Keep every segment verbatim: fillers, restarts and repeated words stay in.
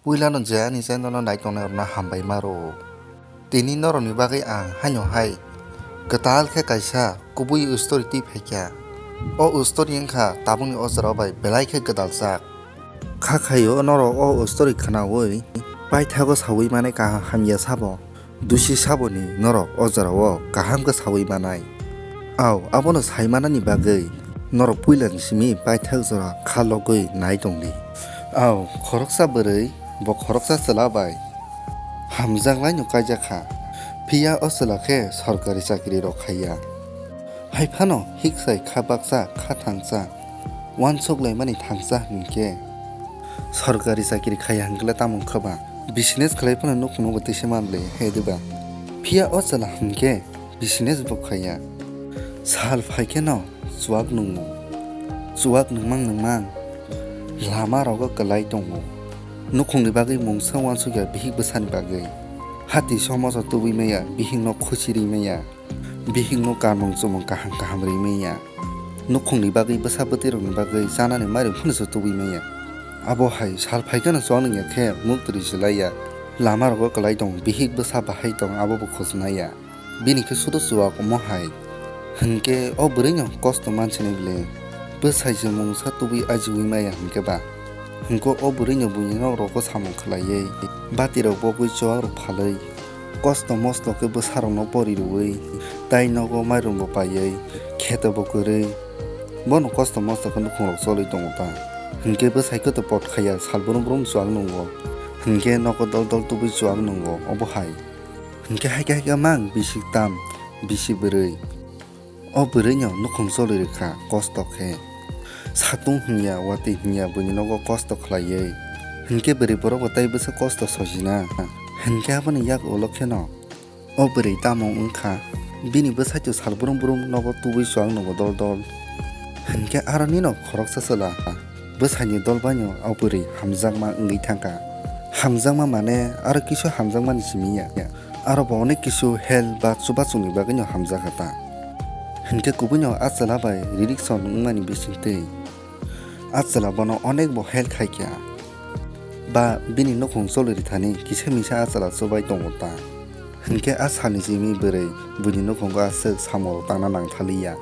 Puilano je ani channel no naitongnai rokno hambai ma rwo. Tini norokni bagwi ang haino hai kwtal khe kaisa kubui story twi phaikha. O story wngkha tabukni o jorao bai belai khe gwdaljak. Kha khaio norok o story khnaui paithago saui manai kaham hamya sabo. Dusi saboni norok o jorao kaham khe saui manai. Au, abono sai manani bagwi norok puilani simi paithak jora kha logwi nai tongdi. Au, khoroksa bwrwi bo khoroksa chwla bai hamjaklaino kaijak kha, phiya o chwla khe sorkari chakri rok khaiya. Hai phano hiksai kha baksa, kha thangsa, uansuk laimani thangsa hinkhe sorkari chakri khaiya hinkhe tamo wngkha ba? Business khlai phano nukhungno bo tisa manle he diba? Phiya o chwla hinkhe business bo khaiya. Sal phaikheno chuak nungmung, chuak nungmang nungmang lama rogo kwlai tongo. Nukhungni bagwi mungsa uansukya bihik bwsani bagwi. Hati somoso tubui maya, bihikno khuchi ri maya. Bihikno kanmung chumung kaham kaham ri maya. Nukhungni bagwi bwsa bwtwirokni bagwi chanani mairung phano se tubui maya. Abo hai sal phaikhe no chwng nungya khe muktwrwi se laiya. Lama rogo kwlai tong, bihik bwsa bahai tong, abo bo khojnaya. Bini khe sudo chuak omo hai. Hinkhe o bwrwino kosto mansinai bwle. Bwsai se mungsa tubui ajiui maya hinkhe ba. Hinkhe o bwrwino buini nok rogo samung khlaiwi, bati rok bogwi chuak rok phalwi. Kosto mosto khe bwsarokno pori rwui, tai nogo mairungbo paiwi, kheto bo kwrwi. Bono kosto mosto khe nukhungrok cholwi tongo ta. Hinkhe bwsai khe to pot khaiya, sal brum brum chuak nungo. Hinkhe nogo dol dol tubui chuak nungo, obo hai. Hinkhe haikhe haikhe mang bisi tam, bisi bwrwi. O bwrwino nukhung cholwi rwkha kosto khe. Satung hwnya, watwi hwnya buini nogo kosto khlaiwi. Hinkhe bwrwi borokbo tei bwsa kosto sojina. Hinkhe aboni yak ulo kheno o bwrwi tamo wngkha. Bini bwsaitu sal brum brum nogo tubui chuak nungo dol dol. Hinkhe aroni no khoroksa chwla. Bwsaini dol baino o bwrwi hamjakma wngwi thangkha. Hamjakma mane aro kisu hamjakmani simi ya. Aro bo onek kisu help ba chubachungni bagwino hamjakha ta. Hinkhe kubuino a chwla bai ririkson wngmani bisingtwi a chwla bono onek bo help khaikha. Ba bini nukhung cholwi rithani kisa misa a chwla chubai tongo ta. Hinkhe a salni simi bwrwi buini nukhungo aswk samung rok tangna nangthaliya.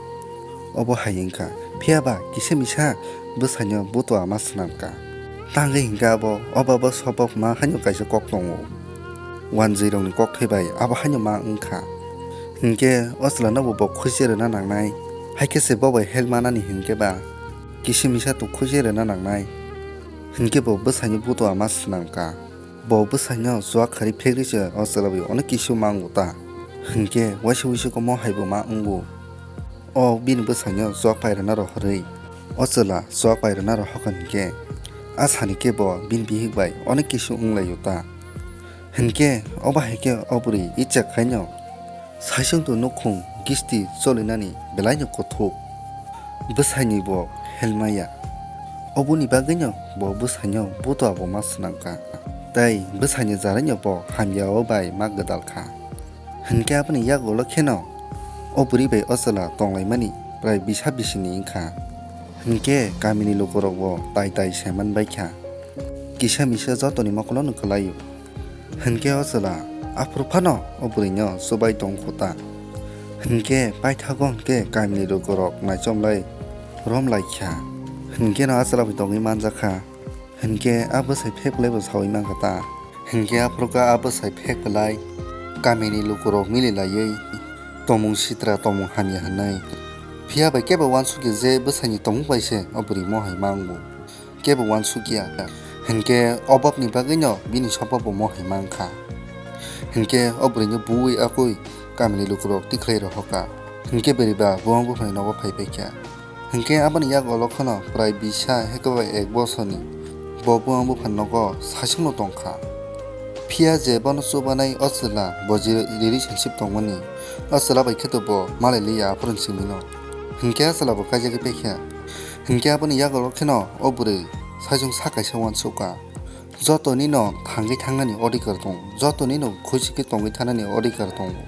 Obo hai wngkha, phiya ba kisa misa bwsaino butua ma swnamkha. Tangwi hinkhe abo, obo abo sobok ma haino kaisa kok tongo. Wanjwi rokni kokthai bai abo haino ma wngkha. Hinkhe o chwla no bo bo khuichi rwna nangnai. Haikhe se bo bai help manani hinkhe ba kisa misa to khuichi rwna nangnai. Hinkhe bo bwsaino butua ma swnamkha. Bo bwsaino chuak khari phegri se o chwla bai onek kisu ma wngo ta. Hinkhe waisa waisa komo hai bo ma wngo. O bini bwsaino chuak pairwna rohorwi o chwla chuak pairwna rohorkha hinkhe a sani khe bo bini bihik bai onek kisu wnglaio ta. Hinkhe obo hai khe o bwrwi icha khaino Saichung to nukhung gisti cholinani belaino kuthuk. Bwsaini bo helmaya. Oboni bagwino bo bwsaino butua bo ma swnamkha. Tei bwsaini jaraino bo hamya o bai ma gwdalkha. Hinkhe aboni yagulo kheno o bwrwi bai o chwla tonglaimani prai bisa bisini wngkha. Hinkhe kamini lukurokbo tai tai saiman baikha. Kisa misa jotoni mokolono kwlaio. Hinkhe o chwla aphuru phano o bwrwino chubai tong kho ta. Hinkhe paithago hinkhe kamini lukurok naichomlai romlai kha. Hinkhe no a chwla bai tongwi manjakha. Hinkhe a bwsai phek kwlai bo saui mankha ta. Hinkhe aphuru khe a bwsai phek kwlai kamini lukurok mili laiwi tongmung sitra tongmung hamya hwnwi. Phiya bai kebo uansukya je bwsaini tongmung bai se o bwrwi mohai ma wngo. Kebo uansukya. Hinkhe o bopni bagwino bini sopo bo mohai mankha. Hinkhe o bwrwino buwi akui kamini lukurok tikhlai rohorkha. Hinkhe bwrwi ba buwang buphani nogo phai phaikha. Hinkhe aboni yagulo kheno prai bisa hekeba ek bosorni bo buwang buphani nogo saichungno tongkha. Phiya je bono chubanai o chwla bo je relationship tongmani, o chwla bai khe to bo malai liya aphuru simino. Hinkhe a chwla bo kaijagwi paikha. Hinkhe aboni yagulo kheno o bwrwi saichung sa kaisa uansukha. Jotonino thangwi thangnani odhikar tongo, jotonino khuisikhe tongwi thanani odhikar tongo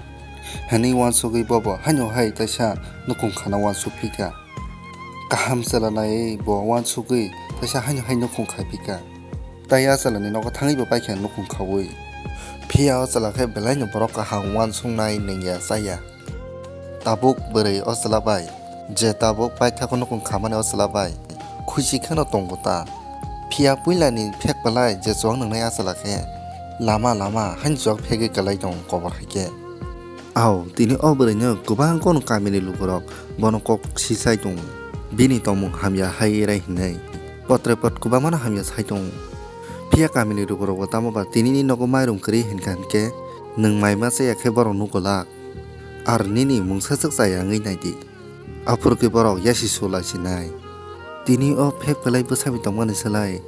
hwnwi uansugwi bobo haino hai teisa nukhung khana uansuk phikha. Kaham chwla naiwi bo uansugwi teisa haino hai nukhung khai phikha. Tai a chwlani nogo thangwi bo paikha nukhung khaui. Phiya o chwla khe belaino borok kaham uansuknai nengya chaya. Tabuk bwrwi o chwla bai je tabuk paithakgo nukhung khamani o chwla bai khuisi kheno tongo ta. Phiya puilani phek belai je chuwang nwngnai a chwla khe lama lama haino chuwak phegwi kwlai tong kobor hai khe. Ao, tini o bwrwino kwbang kono kamini lukurok bono kok sisai tongo. Bini tongmung hamya hai rai hinwi potre pot kwbangmano hamya sai tongo. Phiya kamini lukurokbo tamo ba tinini nogo mairum kwrwi hinkha hinkhe nwng mai ma chaya khe borok nugo lak. Ar nini mungsa swk chaya wngwi naidi. Aphuru khe borok yasi sula sinai. Tini o phek belai bwsai bai tongmani slai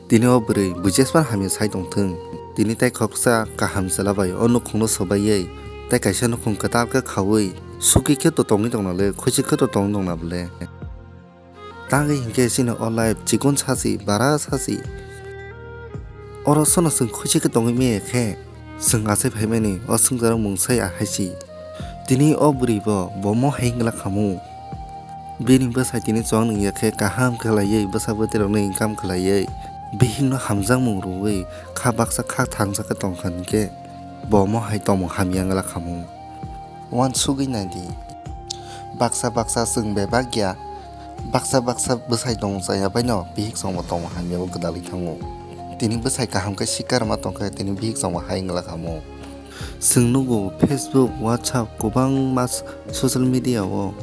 tini o bwrwi buijesmani hamya sai tongthwng. Tini tai khoroksa kaham chwla bai o nukhungno swbaiwi tai kaisa nukhung kwtal khe khaui suki khe to tongwi tongna le, khuisi khe to tongwi tongna bwle. Tangwi hinkhe chini o life chikon sachi, bara sachi. Oro sono chwng khuisi khe tongwi maya khe, chwng achai phaimani o swngcharo mungsai ahai si. Tini o bwrwi bo bomo hai wngla khamu. Bini bwsai tini chwng nungya khe kaham khlaiwi bwsa bwtwi rokno income khlaiwi bihikno hamjakmung rwui kha baksa kha thangsa khe tongkha hinkhe bomo hai tongmung hamya wngla khamu. Uansugwi naidi. Baksa baksa chwng bebak ya. Baksa baksa bwsai tongmung chaya baino bihik chwngbo tongmung hamya o gwdalwi thango. Tini bwsai kaham khe sikar ma tongkhe tini bihik chwngbo hai wngla khamu. Chwng nugo Facebook, WhatsApp kwbangma s-, social media o,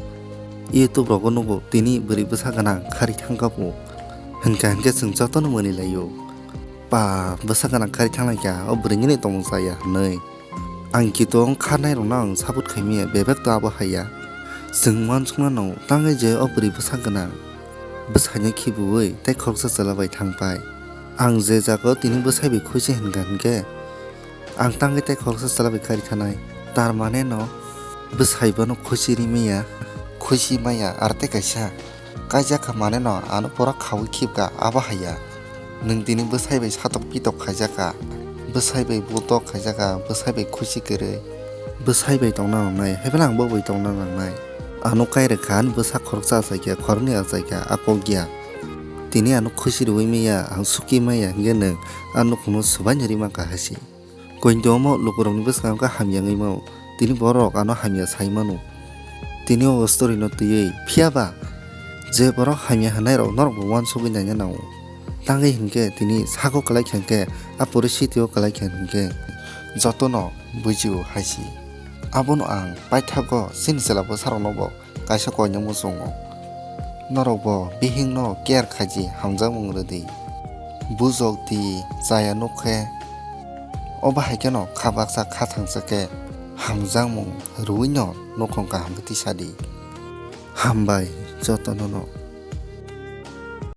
YouTube rogo nugo tini bwrwi bwsa gwnang khari thangkha bo. Hinkha hinkhe chwng jotono mwnwi laio. Pa bwsa gwnang khari thanglaikha o bwrwini tongmung chaya hinwi. Ang kito wng kharnairokno ang support khaimaya, bebak to abo haiya. Chwng uansuknano tangwi je o bwrwi bwsa gwnang bwsaino khibiui tei khoroksa chwla bai thangpai. Ang je jagao tini bwsai bai khuisi hinkha hinkhe ang tangwi tei khoroksa chwla bai kari thanai. Tar mane no bwsai bono khuisi ri maya, khuisi maya ar tei kaisa. Kaijak kha mane no ano pura khaui khibka abo haiya. Nwng tini bwsai bai satok pitok khaijak kha, bwsai bai butok khaijak kha, bwsai bai khusi kwrwi, bwsai bai tongna nangnai, hai phano ang bo bai tongna nangnai. Ano kai rwkha ani bwsa khoroksa achaikha, khoroknwi achaikha, a kok ya. Tini ano khusi rwui maya, ang suki maya hinkhe nwng a nukhungno swbaino ri mankha hai se. Kointo omo lukurokni bwskango khe hamya wngwi mano. Tini borok ano hamya sai mano. Tini o story no twiwi phiya ba je borok hamya hwnwi rok norok bo uansugwi naina nango. Tangwi hinkhe tini sago kwlai kha hinkhe a poristiti o kwlai kha hinkhe jotono bujio hai se. Abono ang paithago chini chwla bwsarokno bo kaisa koinwi muchungo. Norokbo bihikno care khaidi hamjakmung rwdi. Bujokdi chaya nukhe. Obo hai kheno kha baksa kha thangsa khe hamjakmung rwino nukhung kaham khe tisadi. Hambai jotono no.